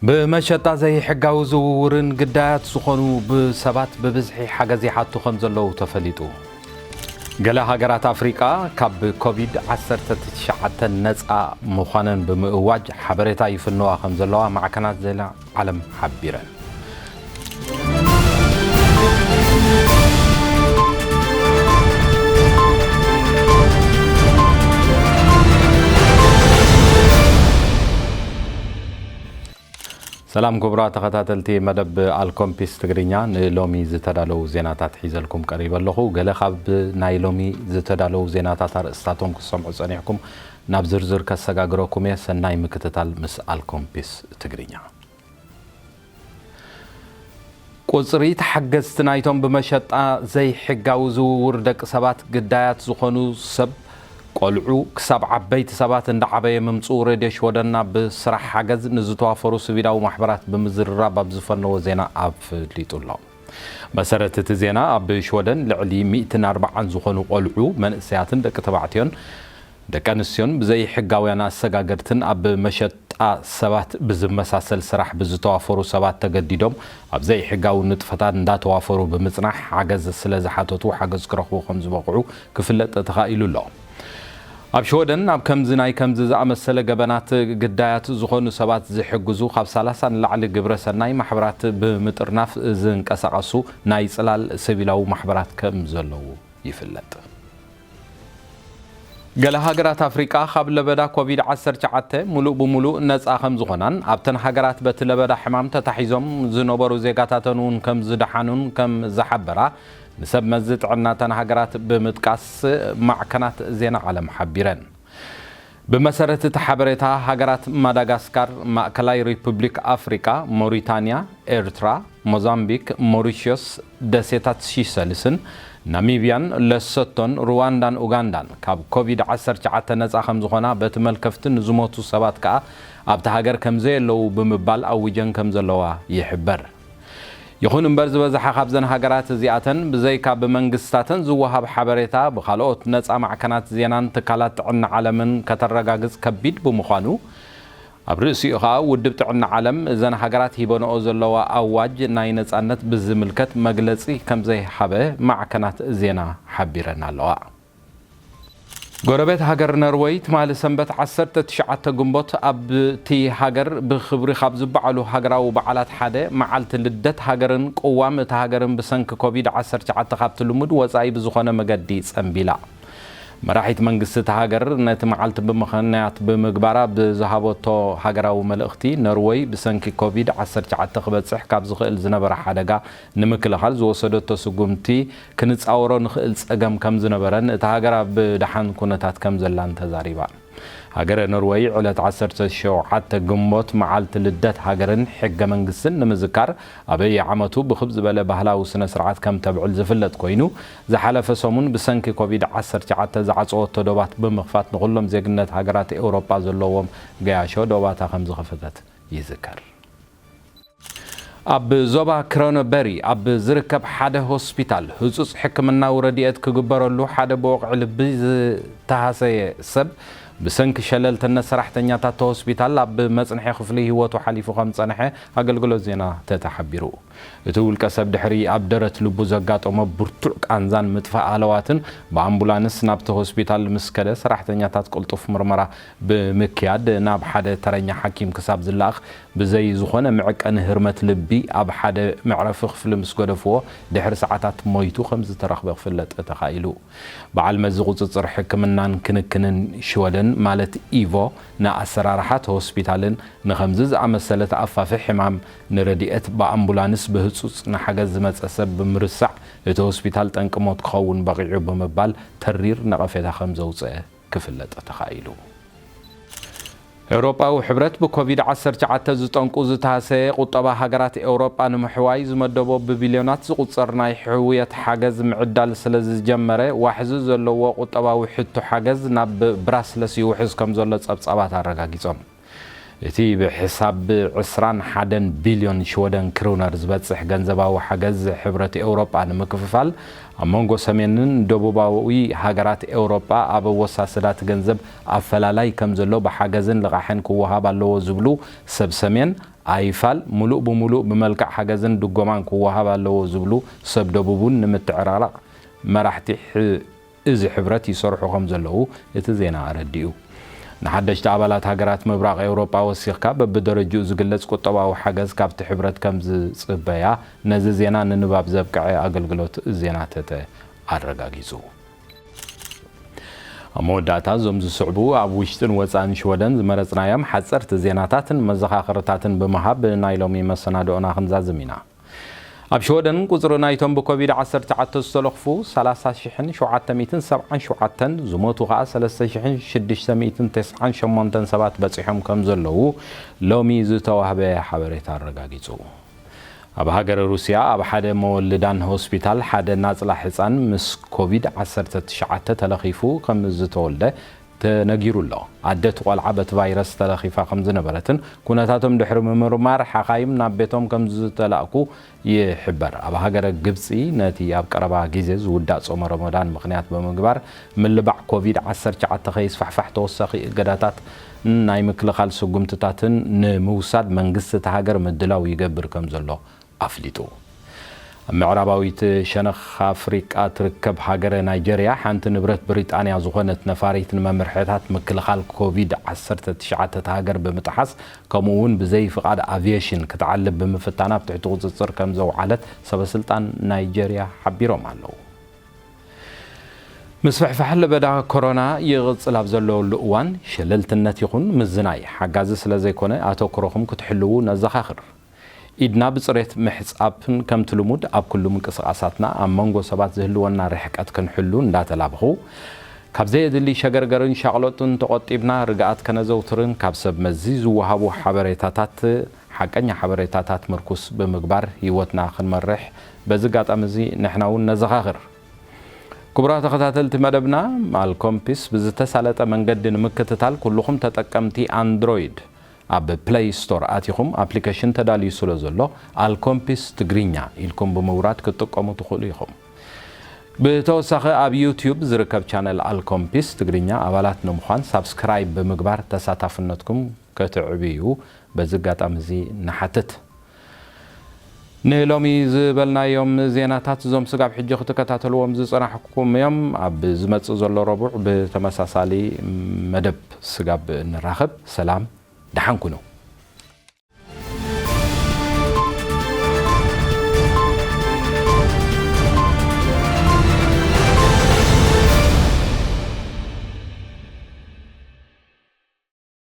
ብመሸጣ ዘይሕጋዊ ዝውውርን ግዳያት ዝኾኑ ብሰባት ብብዝሒ ሓገዝ ይሓቱ ከም ዘለዉ ተፈሊጡ። ገለ ሃገራት ኣፍሪቃ ካብ ኮቪድ ዓሰርተ ትሽዓተ ነጻ ምዃነን ብምእዋጅ ሓበሬታ ይፍንዋ ከም ዘለዋ ማዕከናት ዜና ዓለም ሓቢረን። ሰላም ክቡራት ተኸታተልቲ መደብ ኣልኮምፒስ ትግርኛ፣ ንሎሚ ዝተዳለዉ ዜናታት ሒዘልኩም ቀሪበ ኣለኹ። ገለ ካብ ናይ ሎሚ ዝተዳለዉ ዜናታት ኣርእስታቶም ክትሰምዑ ጸኒሕኩም፣ ናብ ዝርዝር ከሰጋግረኩም እየ። ሰናይ ምክትታል ምስ ኣልኮምፒስ ትግርኛ። ቁጽሪ ተሓገዝቲ ናይቶም ብመሸጣ ዘይሕጋዊ ዝውውር ደቂ ሰባት ግዳያት ዝኾኑ ሰብ ቆልዑ ክሳብ ዓበይቲ ሰባት እንዳዓበየ ምምጽኡ ሬድዮ ሽወደን ናብ ስራሕ ሓገዝ ንዝተዋፈሩ ሲቪላዊ ማሕበራት ብምዝርራብ ኣብ ዝፈነዎ ዜና ኣፍሊጡ ኣሎ። መሰረት እቲ ዜና ኣብ ሽወደን ልዕሊ ሚእትን ኣርባዓን ዝኾኑ ቆልዑ፣ መንእሰያትን ደቂ ተባዕትዮን ደቂ ኣንስትዮን ብዘይሕጋውያን ኣሰጋገርትን ኣብ መሸጣ ሰባት ብዝመሳሰል ስራሕ ብዝተዋፈሩ ሰባት ተገዲዶም ኣብ ዘይሕጋዊ ንጥፈታት እንዳተዋፈሩ ብምጽናሕ ሓገዝ ስለ ዝሓተቱ ሓገዝ ክረኽቡ ከም ዝበቕዑ ክፍለጥ ተኻኢሉ ኣሎ። ኣብ ሽወደን ኣብ ከምዚ ናይ ከምዚ ዝኣመሰለ ገበናት ግዳያት ዝኾኑ ሰባት ዝሕግዙ ካብ ሰላሳ ንላዕሊ ግብረ ሰናይ ማሕበራት ብምጥርናፍ ዝንቀሳቐሱ ናይ ጽላል ሲቪላዊ ማሕበራት ከም ዘለዉ ይፍለጥ። ገለ ሃገራት ኣፍሪቃ ካብ ለበዳ ኮቪድ ዓሰርተ ትሽዓተ ሙሉእ ብሙሉእ ነጻ ከም ዝኾናን ኣብተን ሃገራት በቲ ለበዳ ሕማም ተታሒዞም ዝነበሩ ዜጋታተን እውን ከም ዝደሓኑን ከም ዝሓበራ ንሰብ መዚ ጥዕና እተን ሃገራት ብምጥቃስ ማዕከናት ዜና ዓለም ሓቢረን። ብመሰረት እቲ ሓበሬታ፣ ሃገራት ማዳጋስካር፣ ማእከላይ ሪፑብሊክ ኣፍሪቃ፣ ሞሪታንያ፣ ኤርትራ፣ ሞዛምቢክ፣ ሞሪሽዮስ፣ ደሴታት ሲሰልስን፣ ናሚብያን፣ ለሶቶን፣ ሩዋንዳን ኡጋንዳን ካብ ኮቪድ ዓሰርተ ትሽዓተ ነጻ ከም ዝኾና፣ በቲ መልከፍቲ ንዝሞቱ ሰባት ከኣ ኣብታ ሃገር ከም ዘየለዉ ብምባል ኣዊጀን ከም ዘለዋ ይሕበር። ይኹን እምበር፣ ዝበዝሓ ካብዘን ሃገራት እዚኣተን ብዘይካ ብመንግስታተን ዝወሃብ ሓበሬታ፣ ብኻልኦት ነጻ ማዕከናት ዜናን ትካላት ጥዕና ዓለምን ከተረጋግጽ ከቢድ ብምዃኑ፣ ኣብ ርእሲኡ ኸኣ ውድብ ጥዕና ዓለም እዘን ሃገራት ሂበንኦ ዘለዋ ኣዋጅ ናይ ነጻነት ብዝምልከት መግለጺ ከም ዘይሃበ ማዕከናት ዜና ሓቢረን ኣለዋ። ጎረቤት ሃገር ነርወይ ትማሊ ሰንበት ዓሰርተ ትሽዓተ ግንቦት ኣብቲ ሃገር ብኽብሪ ካብ ዝበዓሉ ሃገራዊ በዓላት ሓደ መዓልቲ ልደት ሃገርን ቅዋም እታ ሃገርን ብሰንኪ ኮቪድ ዓሰርተ ትሽዓተ ካብቲ ልሙድ ወጻኢ ብዝኾነ መገዲ ጸንቢላ። መራሒት መንግስቲ እታ ሃገር ነቲ መዓልቲ ብምኽንያት ብምግባራ ብዝሃበቶ ሃገራዊ መልእኽቲ፣ ነርወይ ብሰንኪ ኮቪድ ዓሰርተ ትሽዓተ ክበጽሕ ካብ ዝኽእል ዝነበረ ሓደጋ ንምክልኻል ዝወሰደቶ ስጉምቲ ክንጻወሮ ንኽእል ጸገም ከም ዝነበረን እታ ሃገር ኣብ ደሓን ኩነታት ከም ዘላን ተዛሪባ። ሃገረ ኖርወይ ዕለት ዓሰርተ ሸውዓተ ግንቦት መዓልቲ ልደት ሃገርን ሕገ መንግስትን ንምዝካር ኣበየ ዓመቱ ብኽብ ዝበለ ባህላዊ ስነ ስርዓት ከም ተብዕል ዝፍለጥ ኮይኑ፣ ዝሓለፈ ሰሙን ብሰንኪ ኮቪድ ዓሰርተ ትሽዓተ ዝዓጸወቶ ዶባት ብምኽፋት ንኹሎም ዜግነት ሃገራት ኤውሮጳ ዘለዎም ገያሾ ዶባታ ከም ዝኸፈተት ይዝከር። ኣብ ዞባ ክሮኖበሪ ኣብ ዝርከብ ሓደ ሆስፒታል ህጹጽ ሕክምናዊ ረድኤት ክግበረሉ ሓደ ብወቕዒ ልቢ ዝተሃሰየ ሰብ ብሰንኪ ሸለልተነት ሰራሕተኛታት እቲ ሆስፒታል ኣብ መጽንሒ ክፍሊ ህይወቱ ሓሊፉ ከም ዝጸንሐ ኣገልግሎት ዜና ተተ ሓቢሩ። እቲ ውልቀ ሰብ ድሕሪ ኣብ ደረት ልቡ ዘጋጠሞ ብርቱዕ ቃንዛን ምጥፋእ ሃለዋትን ብኣምቡላንስ ናብቲ ሆስፒታል ምስ ከደ፣ ሰራሕተኛታት ቅልጡፍ ምርመራ ብምክያድ ናብ ሓደ ተረኛ ሓኪም ክሳብ ዝለኣኽ ብዘይ ዝኾነ መዐቀኒ ህርመት ልቢ ኣብ ሓደ መዕረፊ ክፍሊ ምስ ገደፍዎ፣ ድሕሪ ሰዓታት ሞይቱ ከም ዝተረኽበ ክፍለጥ ተኻኢሉ። በዓል መዚ ቁጽጽር ሕክምናን ክንክንን ሽወደን ማለት ኢቮ ንኣሰራርሓ እቲ ሆስፒታልን ንኸምዚ ዝኣመሰለ ተኣፋፊ ሕማም ንረድኤት ብኣምቡላንስ ብህጹጽ ንሓገዝ ዝመጸ ሰብ ብምርሳዕ እቲ ሆስፒታል ጠንቂ ሞት ክኸውን በቒዑ ብምባል ተሪር ነቐፌታ ከም ዘውጽአ ክፍለጥ ተኻኢሉ። ኤውሮጳዊ ሕብረት ብኮቪድ ዓሰርተ ትሽዓተ ዝጠንቁ ዝተሃሰየ ቁጠባ ሃገራት ኤውሮጳ ንምሕዋይ ዝመደቦ ብቢልዮናት ዝቑጸር ናይ ሕውየት ሓገዝ ምዕዳል ስለ ዝጀመረ፣ ዋሕዚ ዘለዎ ቁጠባዊ ሕቶ ሓገዝ ናብ ብራስለስ ይውሕዝ ከም ዘሎ ጸብጻባት ኣረጋጊጾም። እቲ ብሕሳብ ዕስራን ሓደን ቢልዮን ሽወደን ክሩነር ዝበጽሕ ገንዘባዊ ሓገዝ ሕብረት ኤውሮጳ ንምክፍፋል፣ ኣብ መንጎ ሰሜንን ደቡባዊ ሃገራት ኤውሮጳ ኣብ ኣወሳስዳት ገንዘብ ኣፈላላይ ከም ዘሎ፣ ብሓገዝን ልቓሕን ክወሃብ ኣለዎ ዝብሉ ሰብ ሰሜን ኣይፋል ሙሉእ ብሙሉእ ብመልክዕ ሓገዝን ድጎማን ክወሃብ ኣለዎ ዝብሉ ሰብ ደቡብ እውን ንምትዕራራቕ መራሕቲ ሕ- እዚ ሕብረት ይሰርሑ ከም ዘለዉ እቲ ዜና ኣረዲኡ። ንሓደሽቲ ኣባላት ሃገራት ምብራቕ ኤውሮጳ ወሲኽካ በብደረጅኡ ዝግለጽ ቁጠባዊ ሓገዝ ካብቲ ሕብረት ከም ዝጽበያ ነዚ ዜና ንንባብ ዘብቅዐ ኣገልግሎት ዜና ተተ ኣረጋጊጹ። ኣብ መወዳእታ እዞም ዝስዕቡ ኣብ ውሽጥን ወጻእን ሽወደን ዝመረጽናዮም ሓጸርቲ ዜናታትን መዘኻኽርታትን ብምሃብ ናይ ሎሚ መሰናድኦና ክንዛዝም ኢና። ኣብ ሽወደን ቁጽሪ ናይቶም ብኮቪድ ዓሰርተ ትሽዓተ ዝተለኽፉ ሰላሳ ሽሕን ሸውዓተ ሚእትን ሰብዓን ሸውዓተን፣ ዝሞቱ ኸኣ ሰለስተ ሽሕን ሽዱሽተ ሚእትን ተስዓን ሸሞንተን ሰባት በጺሖም ከም ዘለዉ ሎሚ ዝተዋህበ ሓበሬታ ኣረጋጊጹ። ኣብ ሃገረ ሩስያ ኣብ ሓደ መወልዳን ሆስፒታል ሓደ ናጽላ ህጻን ምስ ኮቪድ ዓሰርተ ትሽዓተ ተለኺፉ ከም ዝተወልደ ተነጊሩ ኣሎ። ኣደ እቲ ቆልዓ በቲ ቫይረስ ተለኺፋ ከም ዝነበረትን ኩነታቶም ድሕሪ ምምርማር ሓኻይም ናብ ቤቶም ከም ዝተላእኩ ይሕበር። ኣብ ሃገረ ግብጺ ነቲ ኣብ ቀረባ ግዜ ዝውዳእ ጾመ ረመዳን ምኽንያት ብምግባር ምልባዕ ኮቪድ ዓሰርተ ትሽዓተ ከይስፋሕፋሕ ተወሳኺ እገዳታት ናይ ምክልኻል ስጉምትታትን ንምውሳድ መንግስቲ እታ ሃገር ምድላው ይገብር ከም ዘሎ ኣፍሊጡ። ኣብ ምዕራባዊት ሸነኽ ኣፍሪቃ ትርከብ ሃገረ ናይጀርያ ሓንቲ ንብረት ብሪጣንያ ዝኾነት ነፋሪት ንመምርሕታት ምክልኻል ኮቪድ ዓሰርተ ትሽዓተ እታ ሃገር ብምጥሓስ ከምኡ እውን ብዘይ ፍቓድ ኣቪየሽን ክትዓልብ ብምፍታና ኣብ ትሕቲ ቁጽጽር ከም ዘውዓለት ሰበስልጣን ናይጀርያ ሓቢሮም ኣለዉ። ምስፍሕፋሕ ለበዳ ኮሮና ይቕጽል ኣብ ዘለወሉ እዋን ሸለልትነት ይኹን ምዝናይ ሓጋዚ ስለ ዘይኮነ ኣተኩሮኹም ክትሕልዉ ነዘኻኽር። ኢድና ብጽሬት ምሕጻብን ከምቲ ልሙድ ኣብ ኩሉ ምንቅስቓሳትና ኣብ መንጎ ሰባት ዝህልወና ርሕቀት ክንሕሉ እንዳተላበኹ ካብ ዘየድሊ ሸገርገርን ሻቕሎትን ተቖጢብና ርግኣት ከነዘውትርን ካብ ሰብ መዚ ዝወሃቡ ሓበሬታታት ሓቀኛ ሓበሬታታት ምርኩስ ብምግባር ህይወትና ክንመርሕ በዚ ኣጋጣሚ እዚ ንሕና እውን ነዘኻኽር። ክቡራት ተኸታተልቲ መደብና ማልኮም ፒስ ብዝተሳለጠ መንገዲ ንምክትታል ኩልኹም ተጠቀምቲ ኣንድሮይድ ኣብ ፕለይ ስቶር ኣቲኹም ኣፕሊኬሽን ተዳልዩ ስለ ዘሎ ኣልኮምፒስ ትግርኛ ኢልኩም ብምውራድ ክትጥቀሙ ትኽእሉ ኢኹም። ብተወሳኺ ኣብ ዩቲዩብ ዝርከብ ቻነል ኣልኮምፒስ ትግርኛ ኣባላት ንምዃን ሳብስክራይብ ብምግባር ተሳታፍነትኩም ከተዕብዩ በዚ ኣጋጣሚ እዚ ንሓትት። ንሎሚ ዝበልናዮም ዜናታት እዞም ስጋብ ሕጂ ክትከታተልዎም ዝጸናሕኩም እዮም። ኣብ ዝመጽእ ዘሎ ረቡዕ ብተመሳሳሊ መደብ ስጋብ ንራኸብ ሰላም ደሓን ኩኑ።